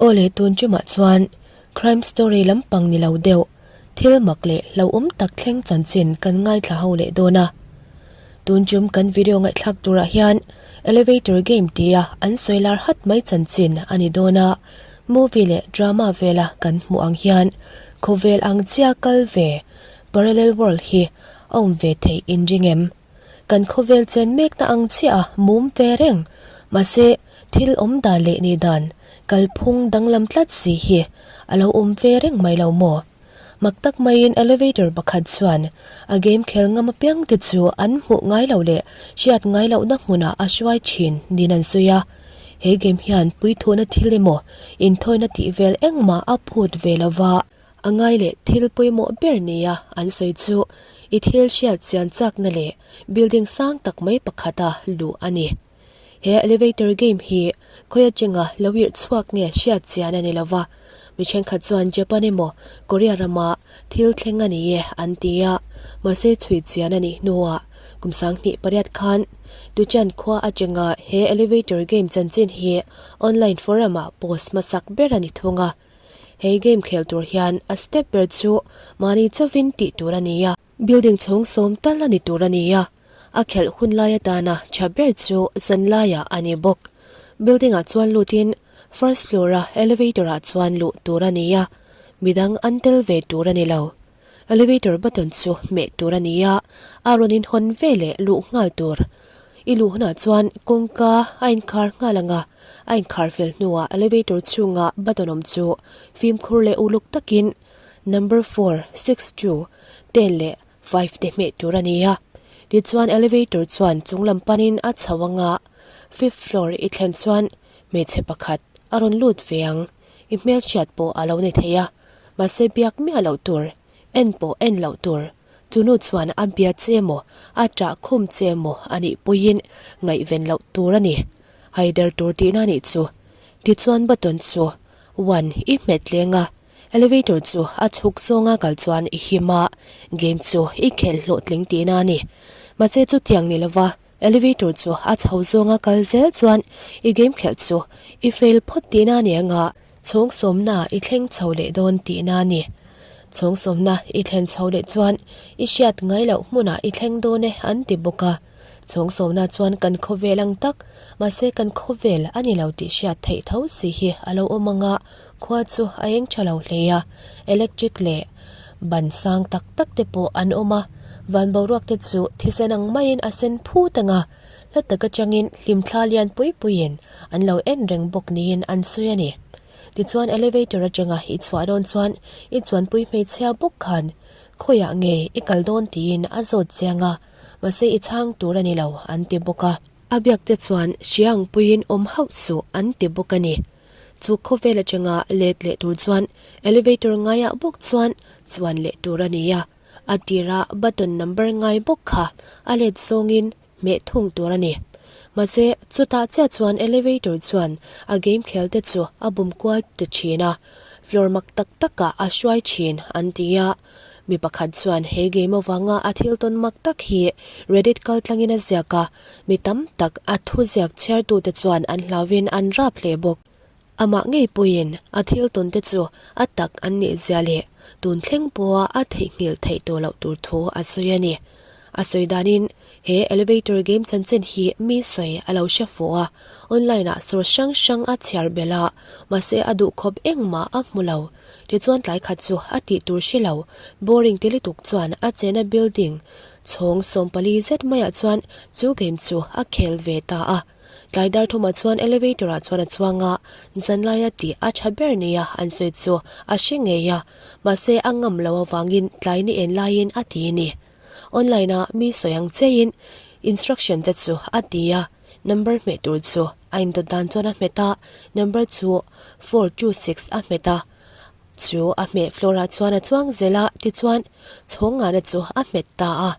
Aw le tun tumah chuan crime story lampang ni lo deuh thil mak leh hlauhawm tak thleng chanchin kan ngaithla ho leh dawn a. Tun tum kan video ngaihthlak turah hian elevator game tia an sawi lar hat mai chanchin a ni dawn a, movie leh drama vela kan hmuh ang hian khawvel ang chia kal ve parallel world hi a awm ve theih inring em? Kan khawvel chen mekna ang chiah a mum ve reng. Mahse, thil awm dan leh ni dan, kalphung danglam tlat si hi a lo awm ve reng mai lo maw? Mak tak maiin elevator pakhat chuan a game khel ngam apiang te chu an hmuh ngai loh leh hriat ngai lohna hmunah a hruai thin niin an sawi a. He game hian puithuhna thil emaw inthawina tih vel engmah a phut ve lo va. A ngai leh thil pawimawh ber nia an sawi chu i thil hriat chian chakna leh building sang tak mai pakhata luh a ni. He elevator game hi khawi atanga lo irh chhuak nge hriat chian a ni lo va, mi thenkhat chuan Japan emaw Korea rama thil thleng a ni e an ti a, mahse chhui chian a nih hnuah kum 28 khan Tuchan khua atanga he elevator game chanchin hi online forum-ah post hmasak ber a ni thung a. He game khel tur hian a step ber chu mahni chauvin tih tur a ni a. Building chhawng sawm tal a ni tur a ni a, a khelh hun lai atana tha ber chu zan laiah a ni bawk. Building ah chuan lutin first floor a elevator ah chuan luh tur a ni a, midang an tel ve tur a ni lo. Elevator button chu hmeh tur a ni a, a rawn inhawn ve leh luh nghal tur. I luh hunah chuan kawngka a inkhar nghal ang a, a inkhar fel hnuah elevator chhunga button awm chu fimkhur leh uluk takin number four, six, two, ten leh five te hmeh tur a ni a. Tichuan elevator chuan chunglam panin a chho ang a, fifth floor i thlen chuan hmeichhe pakhat a rawn lut ve ang. I hmelhriat pawh a lo ni thei a. Mahse biak miah loh tur, en pawh en loh tur. Chu nu chuan a bia che emaw, a ṭah khum che emaw a nih puiin ngaihven loh tur a ni. Haider tur tihna a nih chu. Tichuan button chu one i hmet leng a, elevator chu a chhuk zawnga kal chuan i him a, game chu i khelh hlawhtling tihna a ni. Mahse chutiang ni lova elevator chu a chho zawnga kal zel chuan i game khelh chu i fail phawt tihna a ni ang a, Chhawng sawmna i thleng chho leh dawn tihna a ni. Chhawng sawmna i thlen chho leh chuan i hriat ngai loh hmunah i thleng dawn e an ti bawk a. Chhawng sawmna chuan kan khawvel ang tak, mahse kan khawvel a ni lo tih hriat theih tho si hi a lo awm ang a, khua chu a eng tha lo hle a, electric leh ban sang tak tak te pawh an awm a, van boruak te chu thisen ang maiin a sen phut ang a. Hla tak atangin hlimthla lian pui puiin an lo en reng bawk niin an sawi a ni. Tichuan elevator atanga i chhuah dawn chuan i chuanpui hmeichhia bawk khan khawiah nge i kal dawn tiin a zawt chiang a, mahse i chhang tur a ni lo an ti bawk a. A biak te chuan hriang puiin awm hauh suh an ti bawk a ni. Chu khawvel atanga let leh tur chuan elevator ngaiah bawk chuan chuan leh tur a ni a. A tira button number ngai bawk kha a let zawngin hmeh thung tur a ni. Mahse, chutah chiah chuan elevator chuan a game khel te chu a bum kual ta thin a, floor mak tak takah a hruai thin an ti a. Mi pakhat chuan he game avanga a thil tawn mak tak hi Reddit kaltlangin a ziak a, mi tam tak a thuziak chhiartute chuan an hlauvin an rap hle bawk. Amah ngei pawhin a thil tawn te chu a tak an nih zia leh tun thleng pawha a theihnghilh theih tawh loh tur thu a sawi a ni. A sawi danin he elevator game chanchin hi mi sawi a lo hre fuh a, online ah source hrang hrang a chhiar belh a, mahse a duhkhawp engmah a hmu lo. Tichuan tlai khat chu a tih tur hre lo, boring ti lutuk chuan a chena building chhawng 14 zet maiah chuan chu game chu a khel ve ta a. Tlai dar thumah chuan elevator ah chuan a chuang a, zanlaia tih a tha ber nia an sawi chu a hre ngei a, mahse a ngam lo avangin tlai ni en laiin a ti a ni. Online a mi sawi ang cheiin instruction te chu a ti a, number hmeh tur chu a indawt dan chuan a hmet a, number chu 426 a hmet a, chu a hmeh floor ah chuan a chuang zel a, tichuan chhawng ngana chu a hmet ta a,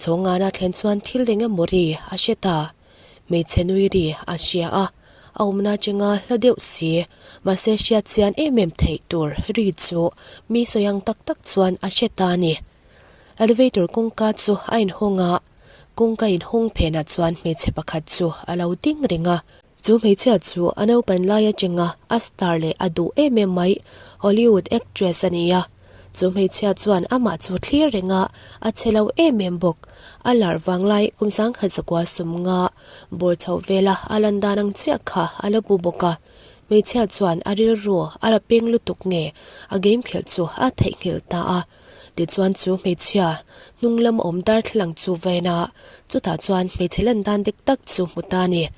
chhawng ngana thlen chuan thil eng emaw ri a hre ta. Hmeichhe nui ri a hria a, a awmna chenga hla deuh si, mahse hriat chian em em theih tur ri chu mi sawi ang tak tak chuan a hre ta a ni. Elevator kawngka chu a inhawng a, kawngka inhawng phenah chuan hmeichhe pakhat chu a lo ding reng a. Chu hmeichhia chu a naupan lai atanga a star leh a duh em em mai Hollywood actress a ni a. Chu hmeichhia chuan amah chu thlir reng a, a che lo em em bawk. A lar vang lai kum sangkhat zakua sum nga bawr chho vela a lan dan ang chiah kha a la bu bawk a. Hmeichhia chuan a rilru a la peng lutuk nge a game khelh chu a theihnghilh ta a. Tichuan chu hmeichhia hnung lam awm darthlalang chu va en a, chutah chuan hmeichhe lan dan dik tak chu hmu ta a ni.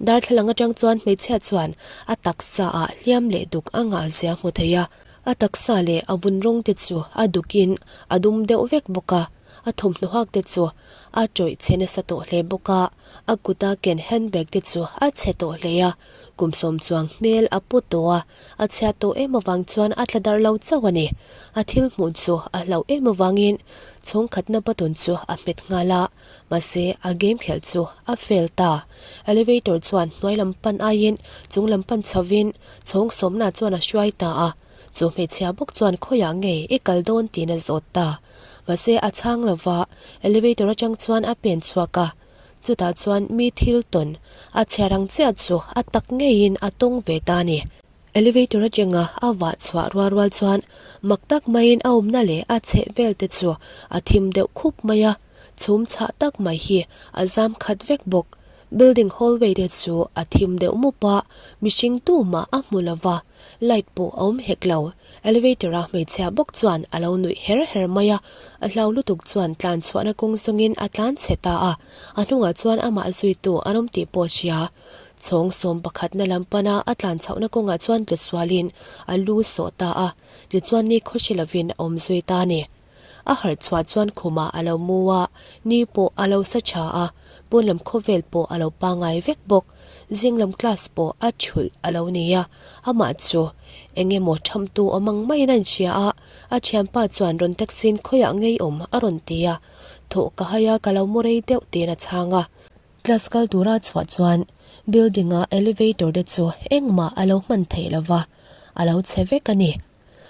Darthlalang atang chuan hmeichhia chuan a taksa ah hliam leh duk a ngah zia hmu thei a, a taksa leh a vun rawng te chu a dukin a dum deuh vek bawk a, a thawmhnaw hak te chu a tawih chhe nasa tawh hle bawk a, a kuta ken handbag te chu a chhe tawh hle a, kum sawm chuang hmel a pu tawh a, a chhiat tawh em avang chuan a tla darh lo chauh a ni. A thil hmuh chu a hlauh em avangin chhawngkhatna button chu a hmet nghal a, mahse a game khelh chu a fail ta. Elevator chuan hnuai lam pan aiin chung lam pan chhovin chhawng sawmna chuan a hruai ta a, chu hmeichhia bawk chuan khawiah nge i kal dawn tiin a zawt ta. Mahse a chhang lova, elevator atang chuan a pen chhuak a. Chutah chuan mi thil tawn a chhiar ang chiah chu a tak ngeiin a tawng ve ta a ni. Elevator atanga a vah chhuah rual rual chuan mak tak maiin a awmna leh a chheh vel te chu a thim deuh khup mai a, chhum chhah tak mai hi a zam khat vek bawk. Building hallway te chu a thim deuh mup a, mihring tumah a hmu lo va. Light pawh a awm hek lo. Elevator a hmeichhia bawk chuan a lo nuih her her mai a, a hlau lutuk chuan tlan chhuahna kawng zawngin a tlan chhe ta a, a hnungah chuan amah zuitu an awm tih pawh a hria. Chhawng sawm pakhatna lam pana a tlan chhohna kawngah chuan tlu sualin a lu sawh ta a, tichuan ni khawhri lovin a awm zui ta a ni. A harh chhuah chuan khumah a lo mu a, ni pawh a lo sa tha a, pawn lam khawvel pawh a lo pangai vek bawk. Zing lam class pawh a thulh a lo ni a, amah chu eng emaw thamtu awm ang maiin a inhria a, a thianpa chuan rawn taxi-in khawiah ngei awm a rawn ti a, thawh ka hai a ka lo mu rei deuh tiin a chhang a. Class kal tura chhuah chuan building-a elevator te chu engmah a lo hman theih lova, a lo chhe vek a ni.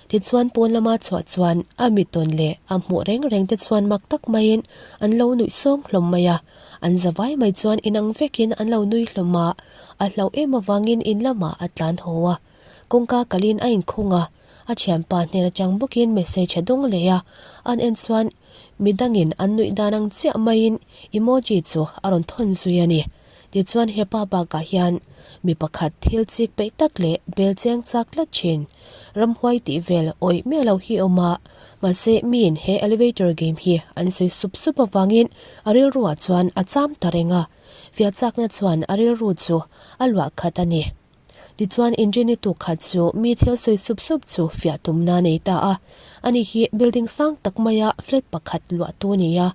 Tichuan pawn lama chhuah chuan a mi tawn leh a hmuh reng reng te chuan mak tak maiin an lo nuih sawng hlawm mai a, an zavai mai chuan inang vekin an lo nui hlawm a, a hlauh em avangin in lamah a tlan haw a. Kawngka kalin a inkhung a, a thianpa hnen atang bawkin message a dawng leh a, an en chuan midangin an nuih dan ang chiah maiin emoji chu a rawn thawn zui a ni. Tichuan hepa bakah hian mi pakhat thil chik peih tak leh bel cheng chak tlat thin, ramhuai tih vel awih miah lo hi awm a, mahse miin he elevator game hi an sawi sup sup avangin a rilruah chuan a cham ta reng a, fiah chakna chuan a rilru chu a luah khat a ni. Tichuan engineer tu khat chu mi thil sawi sup sup chu fiah tumna a nei ta a, ani hi building sang tak maia flat pakhat luahtu a ni a,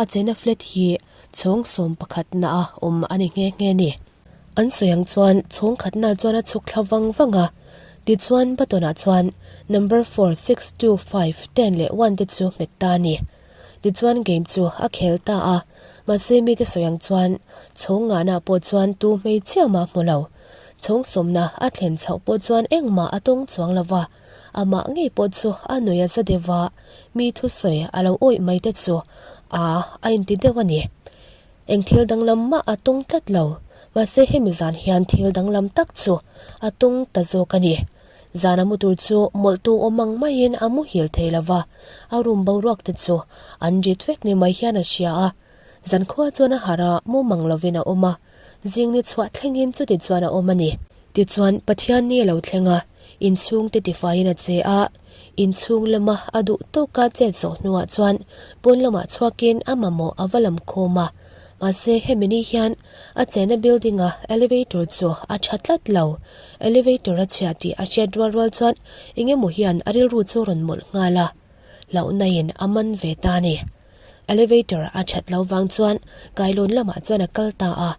a chena flat hi chhawng sawm pakhatna a awm a ni nghe nghe ni. An sawi ang chuan chhawng khatna chuan a chhuk thla vang vang a, tichuan button ah chuan number four, six, two, five, ten leh one te chu hmet ta a ni. Tichuan game chu a khel ta a, mahse mite sawi ang chuan chhawng ngahna pawh chuan tu hmeichhia mah hmu lo. Chhawng sawmna a thlen chhoh pawh chuan engmah a tawng chuang lo va, amah ngei pawh chu a nui a za deuh va, mi thusawi a lo awih mai te chu a a inti deuh a ni. Eng thil danglam mah a tawng tlat lo, mahse hemi zan hian thil danglam tak chu a tawng ta zawk a ni. Zana mu tur chu mawlhtu awm ang maiin a muhil thei lo va, a room boruak te chu an rit vek ni mai hian a hria a. Zankhua chuan a harh a, mu mang lovin a awm a, zing ni chhuah thlengin chuti chuan a awm a ni. Tichuan Pathian ni a lo thleng a, inchhung te tifaiin a che a, inchhung lama a duh tawka chet zawh hnuah chuan pawn lamah chhuakin a mamawh a va lam khawm a. Mahse hemi ni hian A chenna building-a elevator chu a tha tlat lo. Elevator a chhia tih a hriat rual rual chuan eng emaw hian a rilru chu rawn mawlh nghal a, hlauhnain a man ve ta a ni. Elevator a that lo vang chuan kailawn lamah chuan a kal ta a,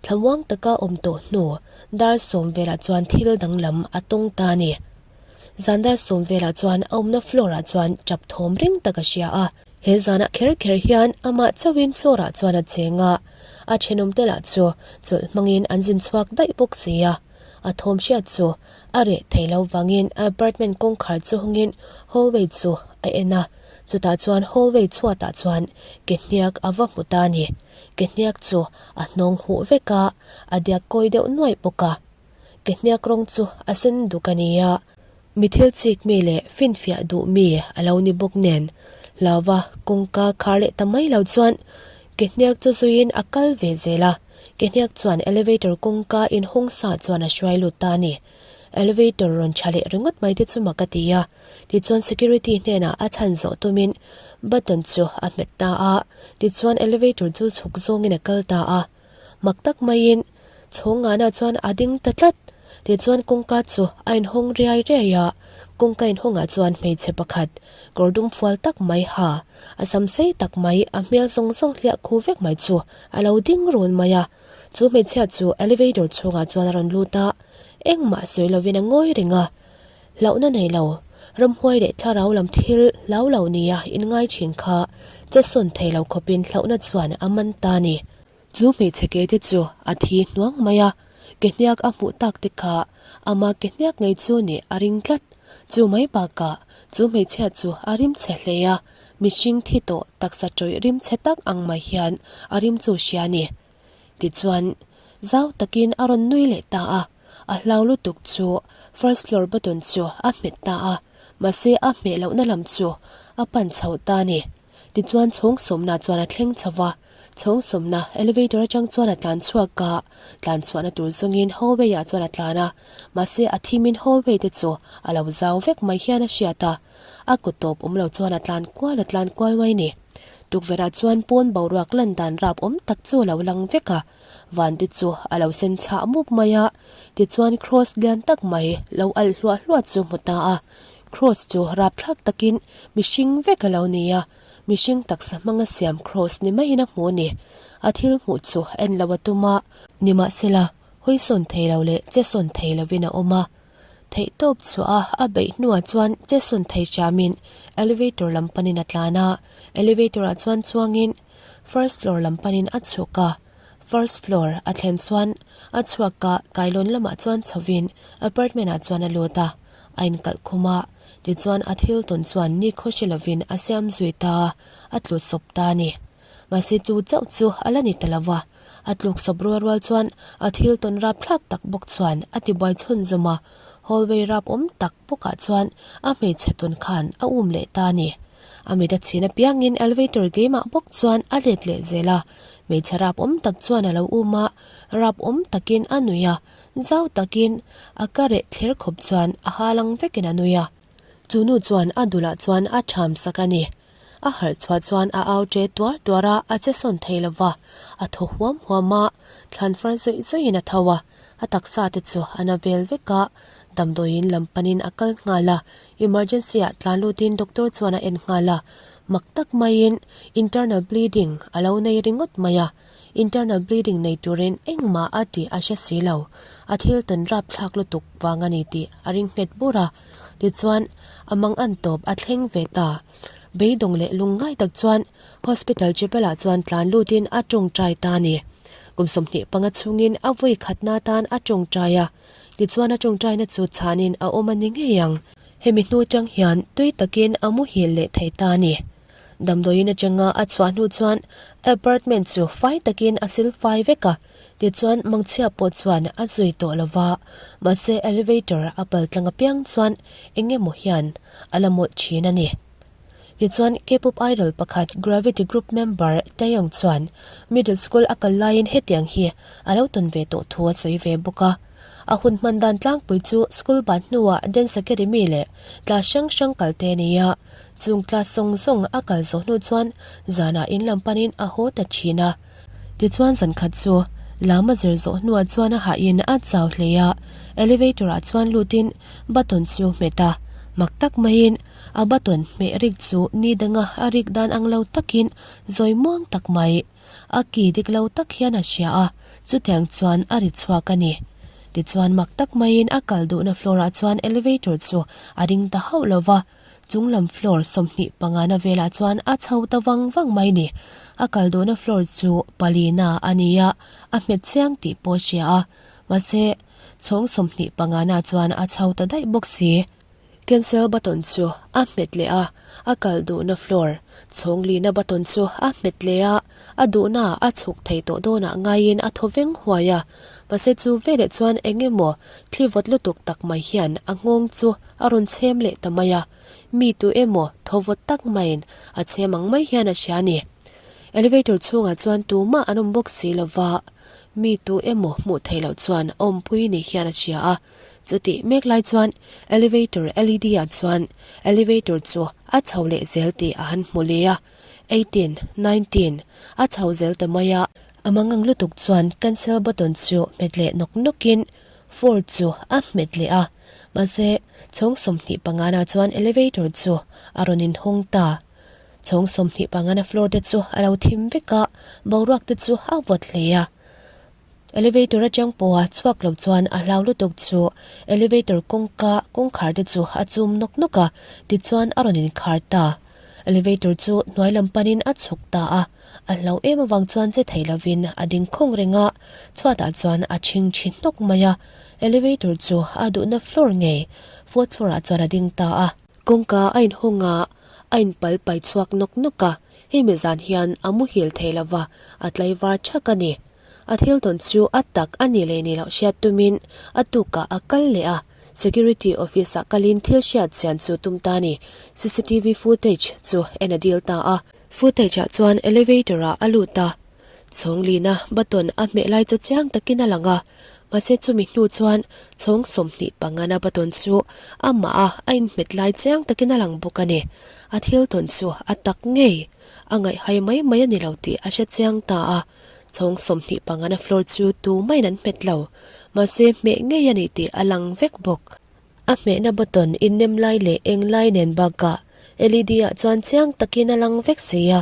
thlamuang taka awm tawh hnu dar sawm velah chuan thil danglam a tawng ta a ni. Zan dar sawm velah chuan a awmna floor-ah chuan tap thawm ring tak a hria a. He zanah kher kher hian amah chauhin floor-ah chuan a cheng a, a thenawmte lah chu chawlh hmangin an zin chhuak daih bawk si a. A thawm hriat chu a reh thei lo vangin apartment kawngkhar chu hawngin hallway chu a en a. Chutah chuan hallway chhuatah chuan ke hniak a va hmu ta a ni. Ke hniak chu a hnawng huh vek a, a diak kawi deuh nuaih bawk a. Ke hniak rawng chu a sen duk a ni a. Mi thil chik mi leh finfiah duh mi a lo ni bawk nen, hlauva kawngka khar leh ta mai lo chuan ke hniak chu zuiin a kal ve zel a. Ke hniak chuan elevator kawngka inhawng sa chuan a hruai lut ta a ni. Elevator rawn tha leh ringawt mai te chu mak a ti a. Tichuan security hnenah a chhan zawh tumin button chu a hmet ta a. Tichuan elevator chu chhuk zawngin a kal ta a. Mak tak maiin chhawng ngana chuan a ding ta tlat. Tichuan kawngka chu a inhawng riai riai a. Kawngka inhawngah chuan hmeichhe pakhat kawr dum fual tak mai ha, a sam sei tak mai, a hmel zawng zawng hliah khu vek mai chu a lo ding run mai a. Chu hmeichhia chu elevator chhungah chuan a rawn lut a, engmah sawi lovin a ngawi reng a. Hlauhna nei lo, ramhuai leh thlarau lam thil hlau lo nia inngai thin kha che sawn thei lo khawpin hlauhna chuan a man ta a ni. Chu hmeichhe ke te chu a thi hnuang mai a, ke hniak a hmuh tak te kha ama ke hniak ngei chu nih a ring tlat. Chu mai bakah chu hmeichhia chu a rim chhe hle a, mihring thi tawh taksa tawih rim chhe tak ang mai hian a rim chu hria a ni. Tichuan, zau takin a rawn nui leh ta a, a hlau lutuk chu first floor button chu a hmet ta a, mahse a hmeh lohna lam chu a pan chho ta a ni. Tichuan chhawng sawmna chuan a thleng chho va, chhawng sawmna elevator atang chuan a tlan chhuak a, tlan chhuahna tur zawngin hallway ah chuan a tlan a, mahse a thimin hallway te chu a lo zau vek mai hian a hriat a, a kut tawp awm lo chuan a tlan kual a tlan kual mai ni. Tukverh ah chuan pawn boruak lan dan rap awm tak chu a lo lang vek a, van te chu a lo sen chhah mup mai a, tichuan cross lian tak mai lo alh hluah hluah chu hmu ta a, cross chu rapthlak takin mihring vek a lo ni a, mihring taksa hmanga siam cross ni maiin a hmu a ni. A thil hmuh chu en lo a tum a, nimahsela hawi sawn thei lo leh che sawn thei lovin a awm a. Theihtawp chhuah a a beih hnuah chuan che sawn thei hriamin elevator lam panin a tlan a, elevator ah chuan chuangin first floor lam panin a chhuk a, first floor a thlen chuan a chhuak a kailawn lamah chuan chhovin apartment ah chuan a lut a, a inkalh khum a, tichuan a thil tawn chuan nikhaw hre lovin a siam zui ta a, a tlu sawp ta a ni. Mahse chu chauh chu a la ni ta lo va, a tluk sawp rual rual chuan a thil tawn rap thlak tak bawk chuan a tibuai chhunzawm a, hallway rap awm tak bawkah chuan a hmeichhe tawn khan a um leh ta a ni. A mit a chhin apiangin elevator keimah bawk chuan a let leh zel a, hmeichhe rap awm tak chuan a lo um a, rap awm takin a nui a, zau takin a ka reh thler khawp chuan a halang vekin a nui a. Chu nu chuan a dulah chuan a ṭham sak a ni. A harh chhuah chuan a au ṭe tuar tuar a, a che sawn thei lo va. A thaw huam huam a, thlan far zawih zawihin a tho a, a taksa te chu a na vel vek a. Damdawiin lam panin a kal nghal a, emergency ah tlan lutin doctor chuan a en nghal a, mak tak maiin internal bleeding a lo nei ringawt mai a. Internal bleeding nei turin engmah a tih a hre si lo. A thil tawn rapthlak lutuk vang a ni tih a ring nghet bur a. Tichuan, a mangan tawp a thleng ve ta. Beidawng leh lungngai tak chuan hospital chapel ah chuan tlan lutin a tawngtai ta a ni. Kum 25 chhungin a vawi khatna tan a tawngtai a. Tichuan a tawngtaina chu chhanin a awm a ni ngei ang. Hemi hnu tang hian tui takin a muhil leh thei ta a ni. Damdawiin atanga a chhuah hnu chuan apartment chu fai takin a sil fai vek a, tichuan mangchhia pawh chuan a zui tawh lo va, mahse elevator a pal tlang apiang chuan eng emaw hian a la mawlh thin a ni. Tichuan K-pop idol pakhat Gravity Group member Taeyong chuan middle school a kal laiin hetiang hi a lo tawn ve tawh thu a sawi ve bawk a. A hun hman dan tlangpui chu school ban hnuah dance academy leh class hrang hrang kal te a ni a. Chung class zawng zawng a kal zawh hnu chuan zanah in lam panin a haw ta thin a. Tichuan zan khat chu lam a zir zawh hnuah chuan a hahin a chau hle a, elevator ah chuan lutin button chu hmet a, mak tak maiin a button hmeh rik chu ni danga a rik dan ang lo takin zawi muang tak mai. A ki dik lo tak hian a hria a, chutiang chuan a ri chhuak a ni. Tichuan mak tak maiin a kal duhna floor ah chuan elevator chu a ding ta hauh lo va, chung lam floor 25 na velah chuan a chho ta vang vang mai ni. A kal duhna floor chu palina a ni a, a hmet chiang tih pawh a hria a, mahse chhawng 25 na chuan a chho ta daih bawk si. Cancel button chu a hmet leh a, a kal duhna floor chhawng lina button chu a hmet leh a, a duhna a chhuk thei tawh dawnah ngaiin a thaw veng huai a. Mahse chu veleh chuan eng emaw thli vawt lutuk tak mai hian a nghawng chu a rawn chhem leh ta mai a, mi tu emaw thaw vawt tak maiin a chhem ang mai hian a hria a ni. Elevator chhungah chuan tumah an awm bawk si lova, mi tu emaw hmuh theih loh chuan a awmpui ni hian a hria a. Chutih mek lai chuan elevator LED ah chuan elevator chu a chho leh zel tih a han hmu leh a, 18, 19, a chho zel ta mai a. A mangang lutuk chuan cancel button chu hmet leh nawk nawkin four chu a hmet leh a, mahse chhawng 25 na chuan elevator chu a rawn inhawng ta. Chhawng 25 na floor te chu a lo thim vek a, boruak te chu a vawt hle a. Elevator atang pawha chhuak lo chuan a hlau lutuk chu elevator kawngka kawngkhar te chu a chum nawk nawk a, tichuan a rawn inkhar ta. Elevator chu hnuai lam panin a chhuk ta a, a hlau em avang chuan che thei lovin a ding khawng reng a, chhuatah chuan a chhing chhi hnawk mai a. Elevator chu a duhna floor ngei fourth floor ah chuan a ding ta a. Kawngka a inhawng a, a inpal pai chhuak nawk nawk a, hemi zan hian a muhil thei lova, a tlaivar thak a ni. A thil tawn chu a tak a ni leh ni loh hriat tumin a tukah a kal leh a, security office ah kalin thil hriat chian chu tum ta a ni. Cctv footage chu en a dil ta a. Footage ah chuan elevator ah a lut a, chhawng lina button a hmeh lai chu chiang takin a lang a, mahse chumi hnu chuan chhawng 25 na button chu amah a a inhmet lai chiang takin a lang bawk a ni. A thil tawn chu a tak ngei a ngaihhai mai mai a ni lo tih a hre chiang ta a. Chhawng 25 na floor chu tu maiin an hmet lo, mahse hmeh ngei a ni tih a lang vek bawk. A hmehna button innem lai leh eng lai nen bakah LED ah chuan chiang takin a lang vek si a.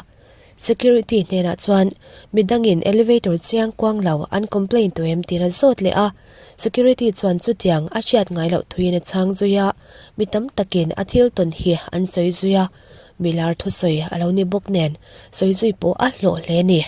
Security hnenah chuan midangin elevator chiang kuang lo an complain tawh em tiin a zawt leh a. Security chuan chutiang a hriat ngai loh thuin a chhang zui a, mi tam takin a thil tawn hi an sawi zui a, milar thusawi a lo ni bawk nen sawi zui pawh a hlawh hle a ni.